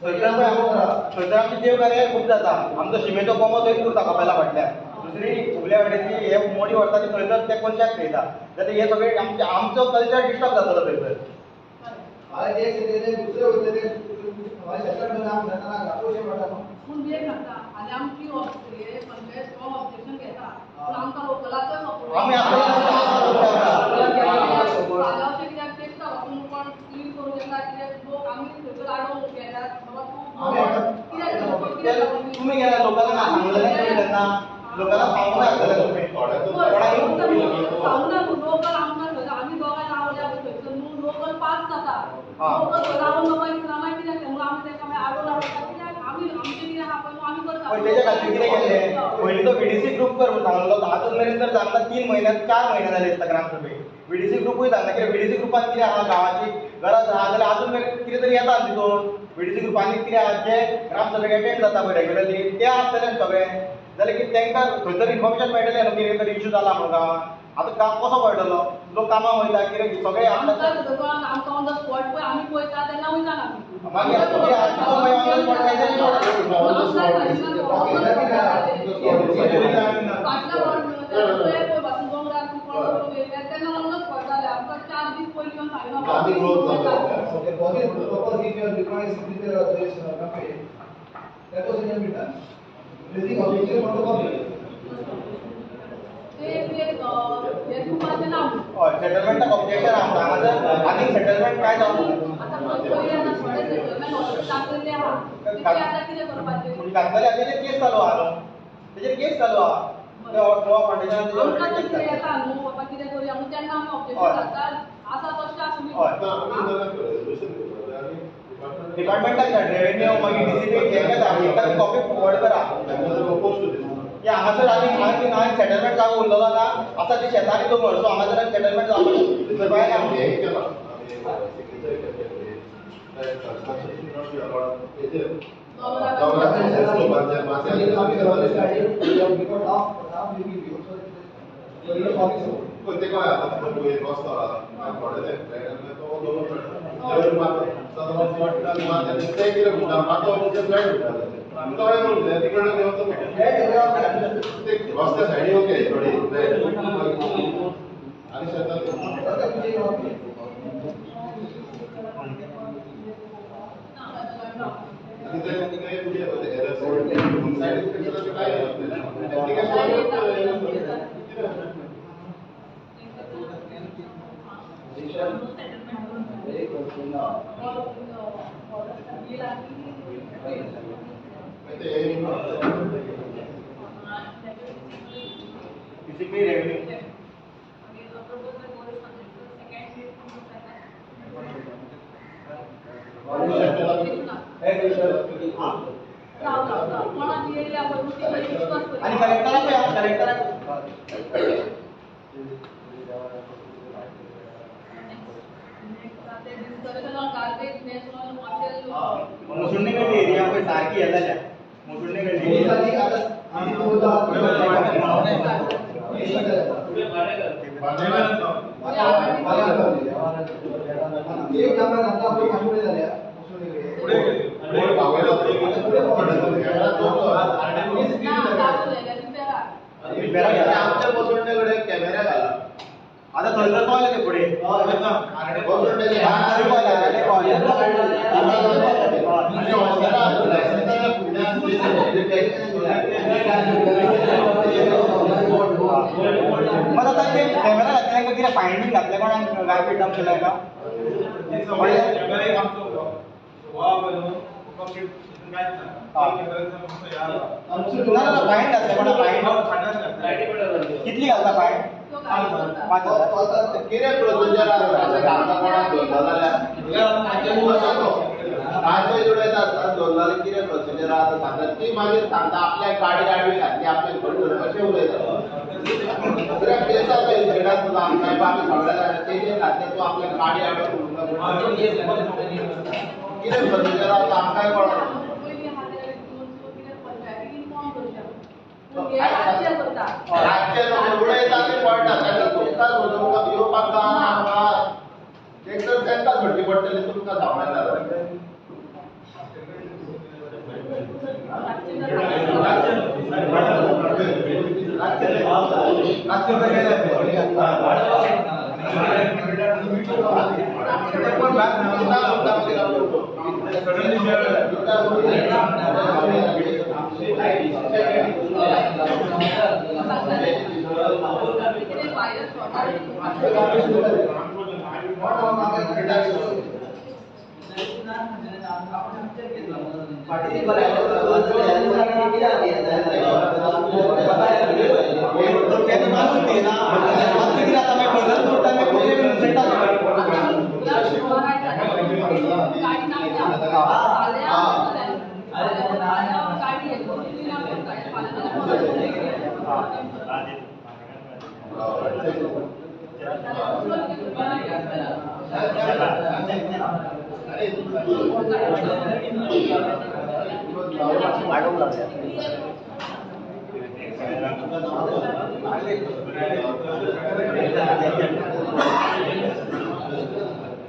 थंयसर आमचे देव कार्य खूब जाता. आमचो शिमेचो कोमो थंयच उरता कपेला फाटल्यान. दुसरी फुगल्या वाटेची हे मोडी व्हरता ती थंयसर ते कोनशाक थेयता जाल्यार हे सगळे आमचे आमचो कल्चर डिस्टर्ब जातलो थंयसर. पूण वेळ लागता आनी आमची पंचायत स्ट्रॉंग ऑब्जेक्शन घेता पूण आमकां लोकलाचोय सपोर्ट फाल्यां कित्याक तेच वचून कोण क्लीन करूंक येता कित्याक लोक आमी थंयसर आडोवंक गेल्यार बाबा तूं कित्याक तुमी गेल्या लोकांना सांगलें तेन्ना लोकांना सांगूंक नासलें तुमी सांगूं ना लोकल आमकां थंय आमी दोगांय रावल्या पळय थंयसर न्हू लोकल पास जाता लोकल थंय रावन लोकांक मागीर कित्याक म्हणून आमी तांकां मागीर आडोवन आडोवता कित्याक आमी आमचें कितें आहा पळय न्हू आमी करता. पळय तेज्या खातीर कितें केलें पयलीं तो VDC group कर म्हणून सांगलो आजून मेरेन तर जाणता 3 म्हयन्यात 4 म्हयने जाले दिसता ग्रामसभेक. VDC ग्रुपूय सांगना कित्याक VDC ग्रुपान कितें आहा गांवाची गरज आहा जाल्यार आजून मेरेन कितें तरी येता तितून VDC ग्रुपांनी कितें आहा जे ग्रामसभेक एटेंड जाता पळय रेगुलरली ते आसतले न्हू सगळे जाल्यार कितें तांकां खंय तरी इन्फॉर्मेशन मेळटलें न्हू कितें तरी इशू जाला म्हणून गांवांत. आतां काम कसो कळटलो लोक कामाक वयता कितें सगळे आमकां ऑन the spot पळय आमी पळयता तेन्ना वयता आमी मागीर तेन्ना ऑन the spot जालें आमकां 4 दीस पयलीं येवन सांगना. सेटलमेंटाक ऑब्जेक्शन आसा हांगासर आनी सेटलमेंट काय जावंक घातलेले तेजेर केस चालू आहा न्हू तेजेर केस चालू आहा गोवा फावंडेशनान. डिपार्टमेंटाक रेवेन्यू मागीर डीसीपी हेंकां कॉपी फॉरवर्ड करा की हांगासर आनी हांगा सेटलमेंट जागो उरलेलो ना आसा ती शेतां आनी दोंगर सो हांगासर सेटलमेंट जावपाक ना. Basically revenue. आणि कलेक्टराक कलेक्टराक मुसुंडे कडली एरिया पळय सारकी हे जाल्या मुसुंडे कडली आमच्या मसुंडे कॅमेरा घाला आता थंयसर पावले ते फुडें मात आतां ते कॅमेरा घातले कितें फायन घातले कोणाक गार्बेज डंप केला का ना ना फायन घातले कोणा फायन कितली घालता फायन 5,000 कितें प्रोसिजर आसा कोणाक धरलो जाल्यार धरलो जाल्यार कितें प्रोसिजर आसा सांगता ती मागीर सांगता आपल्याक गाडी आडवी घातली आपल्याक घडून कशें उलयता कित्याक केस जाता इन्सिडंट तुजो आमकां आमी सगळे जाणां तेजेर घातले तूं आपल्याक गाडी आडवी कितें प्रोसिजर आसा आमकांय कळना. रातचे लोक उडयता ते पडटा ताका तुमकां सोदूंक येवपाक जायना आमकां एक तर तांकां सोडची पडटली तुमकां सांगता.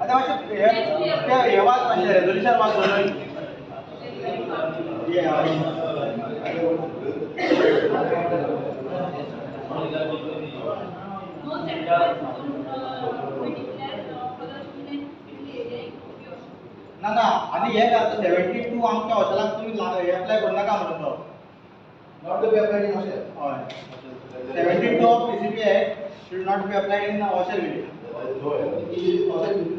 आतां मातशें हे वाच मातशें रेजोल्युशन वाच. No settlement be declared for the city area in Kopi. ना ना आनी हे 72 आमच्या हॉटेलाक तुमी एप्लाय करूं नाका म्हणून तो not to be applied in Oshel. हय 72 of PCP act should not be applied in Oshel village. Oshel.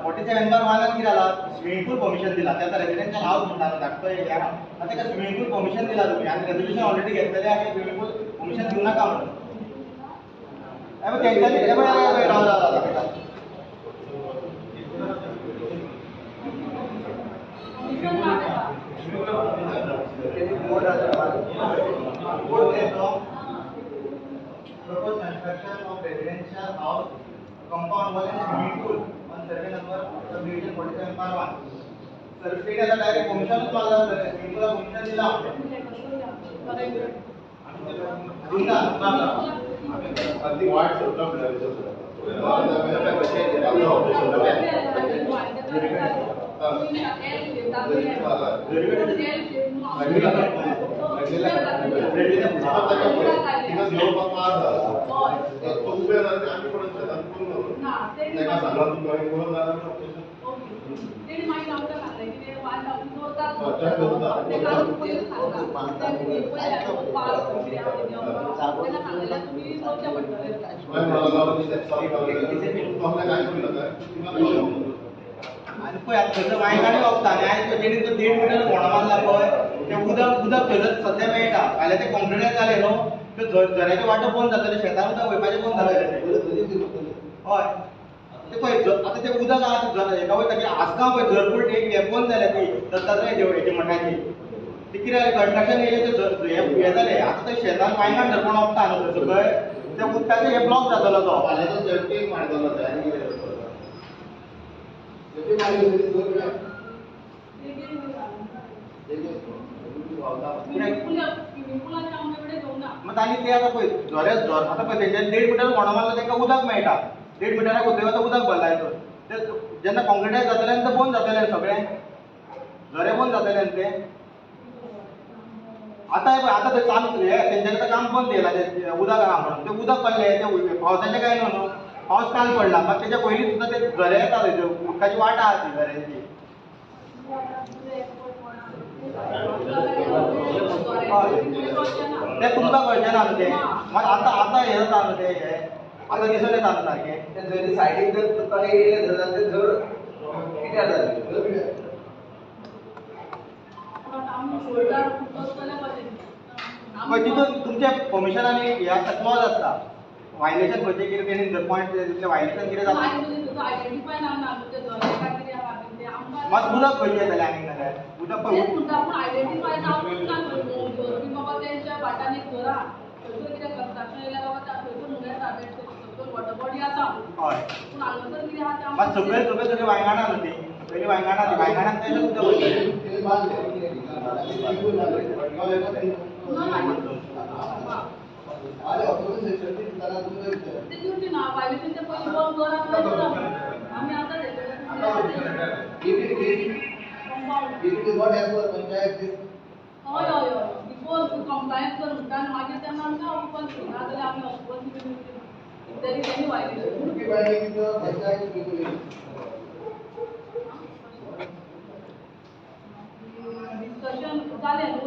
47/1 कितें जाला स्विमींग पूल परमिशन दिला ते आतां रेजिडेन्शियल हावस म्हणटा न्हू धाकटो हे आहा आतां तेका स्विमींग पूल परमिशन दिला तुमी आनी रेजोल्युशन ऑलरेडी घेतलेलें आहा की स्विमींग पूल परमिशन दिवं नाका म्हणून. हे पळय तेंच्यांनी हे पळय राव राव राव दाखयता. Proposed construction of residential house, compound wall and swimming pool on survey number subdivision 47/1. Sir, state आता डायरेक्ट परमिशनच मागला स्विमिंग पूला परमिशन दिला दिवना अगदी वाट सोडला म्हणल्यार आनी पळय आतां थंयसर वांयगणां वता आनी आयज पळय तेणी तो 1.5 मिटर फोंडो मारला पळय तें उदक उदक थंयसर सद्या मेळटा. फाल्यां तें कॉन्क्रिटान जालें न्हू तें झऱ्याच्यो वाटो बंद जातल्यो, शेतान उदक वयपाचें बंद जातलें. हय तें पळय आतां तें उदक आहा हेका वयता की आसगांव पळय झरपूल एक हें बंद जाल्या ती दत्तात्रय देवळेची मठाची ती कितें जालें कन्स्ट्रक्शन येयलें तें हें जालें. आतां तें शेतान वांयगण झरपूण ओंपता न्हू थंय सकयल त्या उदकाचें हें ब्लॉक जातलो तो. मात आनी ते आतां पळय झरे झर आतां पळय तेंच्यांनी 1.5 मिटर फोंडो मारलो तांकां उदक मेळटा. 1.5 मिटराक उदक आतां उदक भरला हितून ते जेन्ना कॉन्क्रिटायज जातलें तें बंद जातलें सगळें झरे बंद जातले न्हू ते. आतां हे पळय आतां तें चालू हें तेंच्यांनी आतां काम बंद केलां तें उदक आहा म्हणून तें उदक पडलें तें पावसाचें कांय न्हू पावस काल पडला मात तेच्या पयलीं सुद्दां ते झरे येता थंय उदकाची वाट आहा ती झऱ्यांची. तें तुमकां कळचें ना न्हू तें मात आतां आतां हें जाता न्हू तें हें आतां दिसून येता न्हू सारकें. जरी सायडीक जर तळें येयलें जाल्यार तें झर कितें जाता. पळय तितून तुमच्या परमिशन आनी हें आसता क्लॉज आसता वायलेशन खंयचें कितें तेणी पॉयंट तितलें वायलेशन कितें जाता मात उदक खंयचें येतलें आनीक नाल्यार उदक पळय हय मात सकयल सकयल सगळीं वांयगणां न्हू ती पयलीं वांयगणां ती वांयगणांत तेजें उदक वयतलें. डिस्कशन जालें न्हू.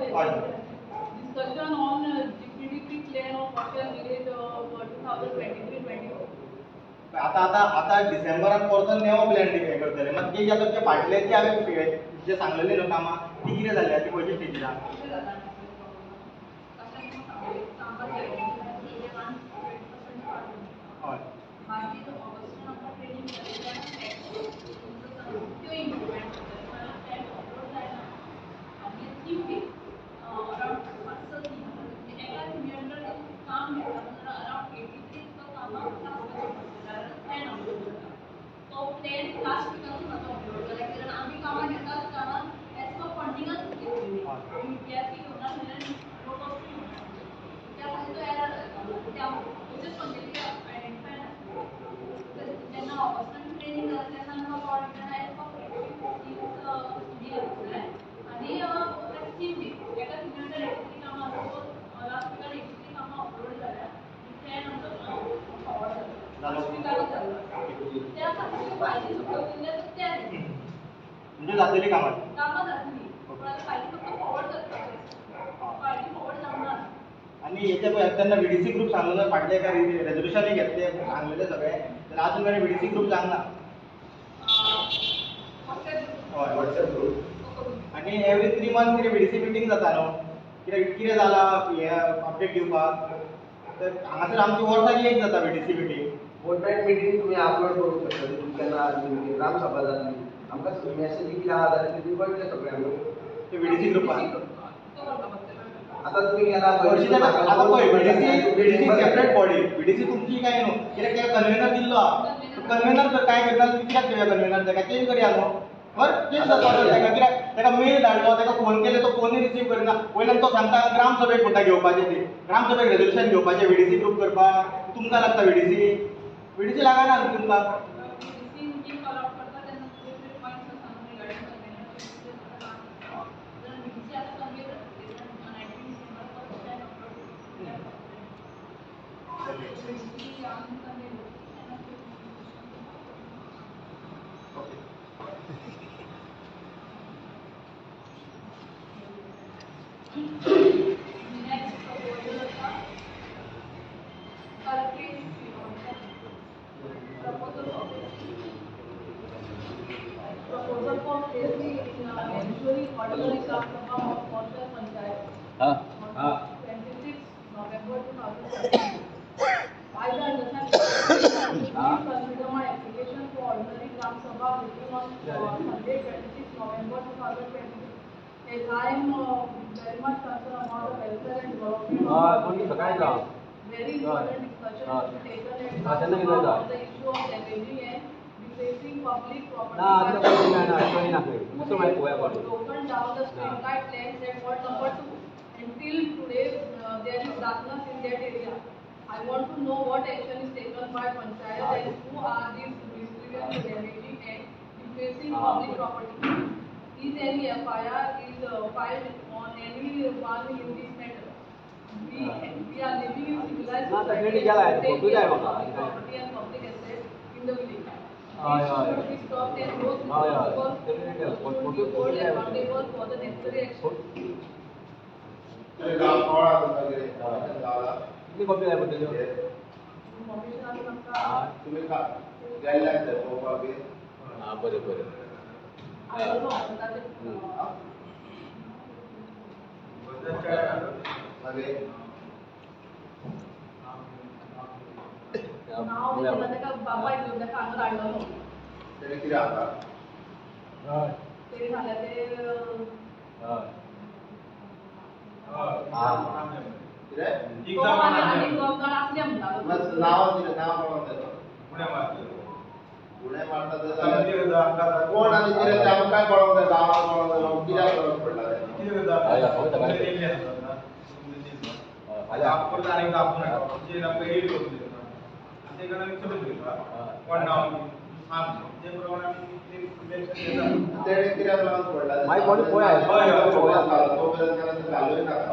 Discussion on GPDP plan of Washel village 2023-24. आतां आतां आतां डिसेंबरान परतून नवो प्लॅन हें करतले. मात ती आतां तुमचे फाटले ती हांवें जे सांगलेली न्हू कामां ती कितें जाल्या ती खंयचे स्टेजीर आहा. हय म्हणजे जातली कामां आनी हेचे पळय तेन्ना व्हीडीसी ग्रूप सांगलेलो फाटले एका रेजोल्युशनूय घेतले सांगलेले सगळे जाल्यार आजून मेरेन व्हीडीसी ग्रूप जावंक ना. हय व्हॉट्सएप ग्रूप. आनी एवरी 3 मंथ्स कितें व्हीडीसी मिटींग जाता न्हू, कितें कितें जालां हें अपडेट दिवपाक. तर हांगासर आमची वर्साक एक जाता व्हीडीसी मिटींग. फोर्टनायट मिटींग तुमी अपलोड करूंक शकता. तुमी केन्ना जाली मिटींग, ग्रामसभा जाली, आमकां मॅसेजी कितें आहा जाल्यार ती कळटलें सगळ्यांक. ते व्हीडीसी ग्रुपान आतां तुमी केन्ना आतां पळय व्हीडीसी सेपरेट बॉडी, व्हीडीसी तुमची काय न्हू, कित्याक ताका कन्वेनर दिल्लो आहा. कन्वेनर जर काय करना कित्याक दिवया कन्वेनर, ताका चेंज करया न्हू. बरें चेंज जाता ताका, कित्याक ताका मेल धाडलो, ताका फोन केले, तो फोनूय रिसीव करिना. वयल्यान तो सांगता ग्रामसभेक म्हणटा घेवपाचें, ती ग्रामसभेक रेजोल्युशन घेवपाचें व्हीडीसी ग्रूप करपाक. तुमकां लागता व्हीडीसी, व्हीडीसी लागना न्हू तुमकां. Next proposal आसा proposal for placing in ensuring ordinary Gram Sabha of Ponda Panchayat on 26 November 2017. I the understand please consider my application for ordinary Gram Sabha meeting on Sunday 26 November 2022. As I am very much concerned about the welfare and development of the very important discussion to be taken at Gram Sabha on the issue of damaging and defacing public property broken down the street light lamps at ward number 2. Until today, there is darkness in that area. I want to know what action is taken by Panchayat and who are these miscreants damaging and defacing public property. Is any FIR is filed on anyone in this matter? We are living in civilized society and take care of public property and public assets in the village. This should be stopped and those responsible should be held accountable for the necessary action. Information आमी म्हाका तुमी गेल्ले आसता पळोवपाक बी? बरें बरें. I don't know. मागीर नांव तेन्ना ताका बापायक घेवन ताका हांगा धाडलेलो. तेणें कितें आसा तेणें सांगलें ते कितें तो आनी आनी दोग जाण आसले म्हणटालो. नांव कितें, नांव कोणाक तेजो? गुणे मारता जाल्यार कोण आनी कितें तें आमकां काय कळोंक जाय, गांवांक कळोंक जाय, कित्याक गरज पडला तें. तेणें कित्याक गरज पडला तो मेरेन घालूय नाका.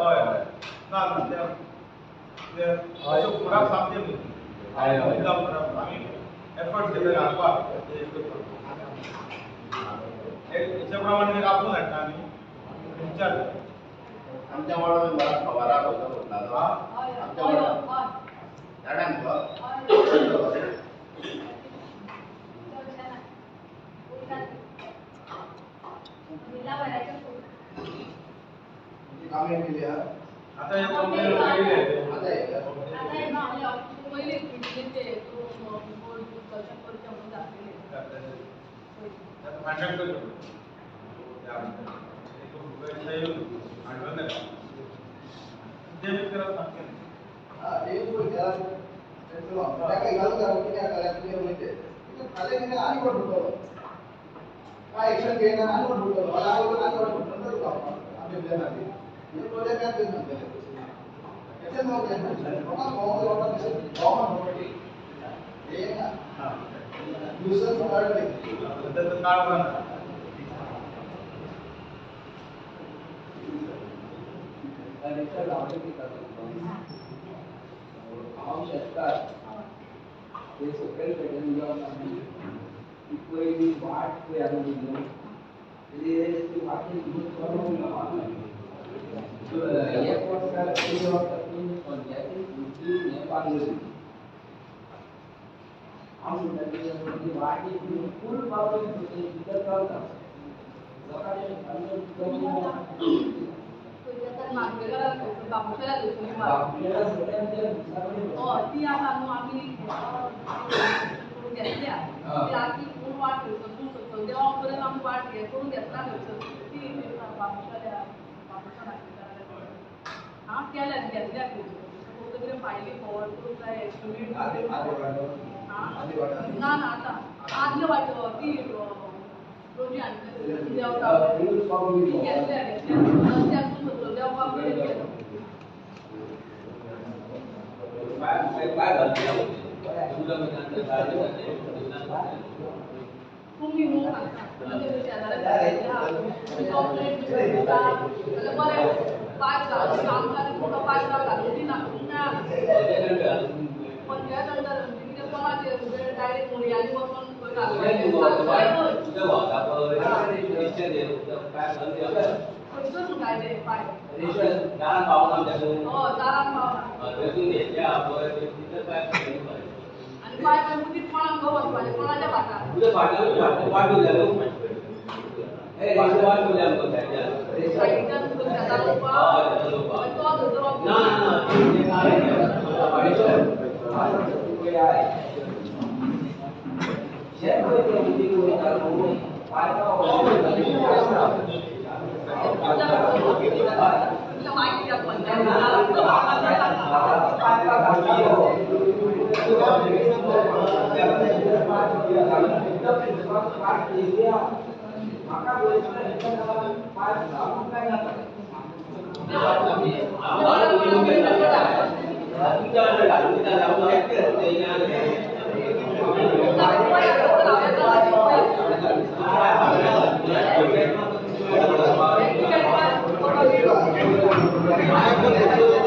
एफर्ट्स घेतले घालपाक हेच्या प्रमाणे आपोवन हाडटा आमी विचारता. आमच्या वाडो मेंबराक खबर आहा खंयचो म्हटला तो आमच्या वाडो जाणा मुगो. आतां हे पयलीं मिटिंगेचे बिफोर डिस्कशन करचें म्हणून दाखयलें. फायंड आउट करचें ते बी करप सामकें. काय एक्शन घेयना आनी कोण फुटतलो, आनी कोण फुटलो आमच्या प्लॅनाचेर प्रोजेक्ट काय सांगतले. हांव शेतकार, ते सकयल पेटन ती पयली वाट पळय आसा न्हू, ती वाटेन एक वर्सा पयल्या वर्सा पंचायतीन हें बांदलें. हांव म्हणटा ती वाटी फूल बाबतींत भितर चलता. ती आसा न्हू आमी करून घेतल्या ती आखी पूर्ण वाट थंयसर सकयल देवा पर्यंत आमी वाट हे करून घेतला थंयसर ती बाबुशाल्या बाबुशा हांव केल्या घेतल्या थंयसर फक्त कितें फायली फॉरवर्ड करूंक जाय एस्टिमेट ना ना आतां आदले वाट ती रोजी आनी देंवता ती घेतल्या घेतल्या रस्त्यासून सकयल देंवपाक मेरेन केलो. तुमी न्हू सांगता कंप्लेन जाल्यार बरें पायप घालून आमकां तुमकां पायप घालून दिना मेळना पंचायत अंडर म्हणजे कितें कोणाचेर डायरेक्ट मोडयांनी वचून खंय घालपाचें खंयसर सुटायलें पायप दारान पावना आनी पायप उदीक कोणाक गो वचपाचें कोणाच्या भाटार सायडीच्यान शेतार वचपाक तो थंयसर Thank you.